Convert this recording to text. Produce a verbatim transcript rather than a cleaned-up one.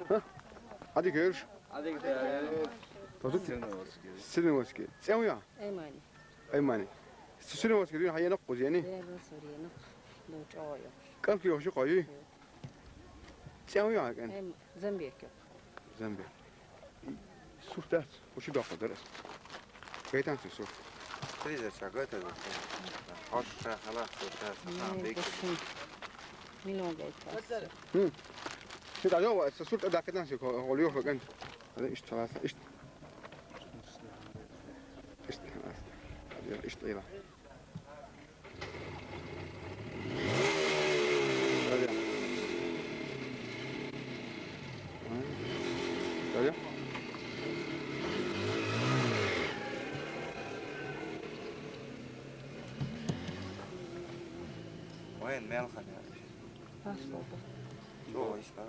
Ха? Адик хӀерш? Адик хӀерш. Тозук? Сирновский. Сирновский. ЦӀен вуй? Аймани. Аймани. Сирновский дуьйна хьаенакъ кхузени? Дерла суренакъ. Ду чӀоагӀа. КӀант йохши къоюй? ЦӀен вуй хьа кӀан? Эм, Замбек йоху. Замбек. Сурт дац, хӀу ши доккха дара ас. Гайтан цу сурт. Приза ша гайтан цу сурт. Хьо ша хала сурт дац, ха, бекки. Милон гайтан. Хм. Ши дӀайо ва, аса сурт даккхитан си, хо-, хо-, лио фаган. Ада ишт халас, ишт. Ишт халас. Ада ишт ила. Вайн мел хана. Паспорт. Чо, ишта?